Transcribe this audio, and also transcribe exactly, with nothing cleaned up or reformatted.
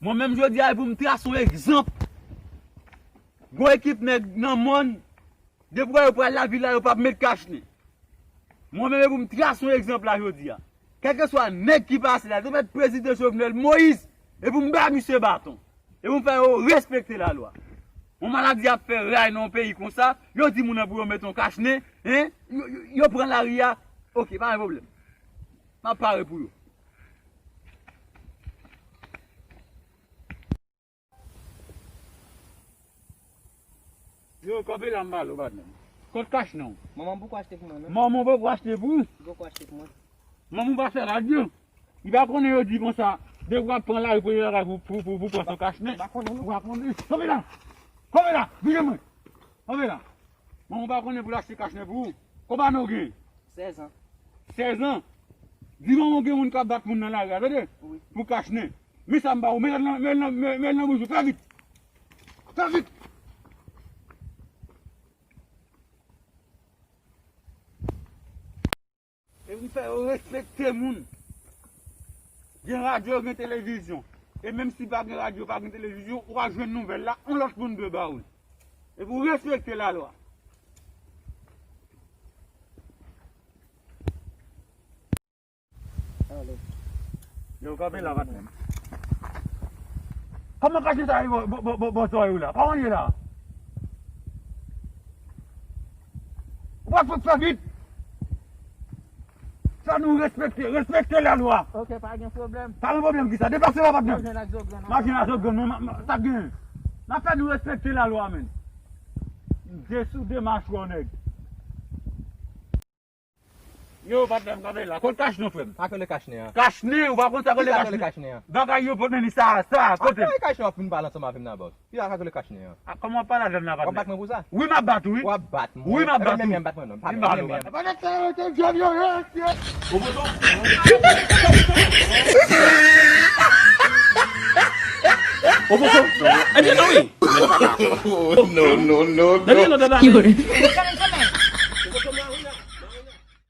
Mwen menm jodi a, e pou m trase yon egzanp. Gon ekip nèg nan mòn, depi w wè yo pral lavil la, yo p ap met kachnen. Mwen menm, e pou m trase yon egzanp la jodi a. Kèlkeswa nèg ki pase la, te mèt prezidan Jovenel Moïse, e pou m ba misye baton. E pou m fè yo respekte lalwa. Yon maladi ap fè ray nan yon peyi konsa, yo di moun nan pou yo met yon kachnen, en, yo, yo, yo pran lari a, oke, pa gen pwoblèm. M ap pare pou yo. Yo, kanpe la m pale w, patnè. Kot kachnen w? Manman m poko achte pou mwen, non. Manman w poko achte pou ou? Li poko achte pou mwen. Manman w pa fè radyo. Li pa konnen yo di konsa, depi w ap pran lari pou rive lakay pou, pou, pou, pou pran son kachnen. M pa konnen, non. Ou pa konnen? Kanpe la! Kanpe la! Vire mwen! Kanpe la! Manman w pa konnen pou l achte kachnen pou ou. Konbyen ane w gen? Sèz an. Sèz an? Di manman w gen moun k ap bat moun nan lari a, tande? Wi. Pou kachnen. Men sa m ba ou, men l nan, men l nan, men, men l nan bouch ou, fè vit. Fè vit. E pou fè yo respekte moun. Gen radyo, gen televizyon. E menm si pa gen radyo, pa gen televizyon, ou ka jwenn nouvèl la, yon lòt moun dwe ba ou l. E pou respekte lalwa. Yo, kanpe la, patnè m. Kòman kachnen sa ye bò, bò, bò, bò, bò zòrèy ou la? Kòman l ye la? Ou pa fè, fè vit. Fè nou respekte, respekte lalwa. Ok, pa gen pwoblèm. Pa gen pwoblèm ki sa? Deplase la, patnè m. M ap jwenn ak Zogrann. M ap jwenn ak Zogrann, men m, m, sa k genyen? N ap fè nou respekte lalwa, menn. Desoude machwè w, nèg. Yo, patnè m, kanpe la. Kot kachnen w, frè m? Sa k rele kachnen an? Kachnen, ou pa konn sa k rele kachnen? Ki sa k rele kachnen an? Bagay yo pot nan li sa, sa, kote? Sa k rele kachnen an? W ap vin pale ansanm avè m nan, bòs. Ki sa k rele kachnen an? A, kòman w ap pale avè m nan, patnè? W ap bat mwen pou sa? Wi, m ap bat ou, wi. W ap bat mwen? W ap bat mwen. Wi, m ap bat ou. Vin pale, vin pale. Vin pale, vin pale. Patnè, sa yo te vyòl yo ye, ye. Oboso. Oboso. Ebyen non, wi. No, no, no, no. Ebyen non, dada.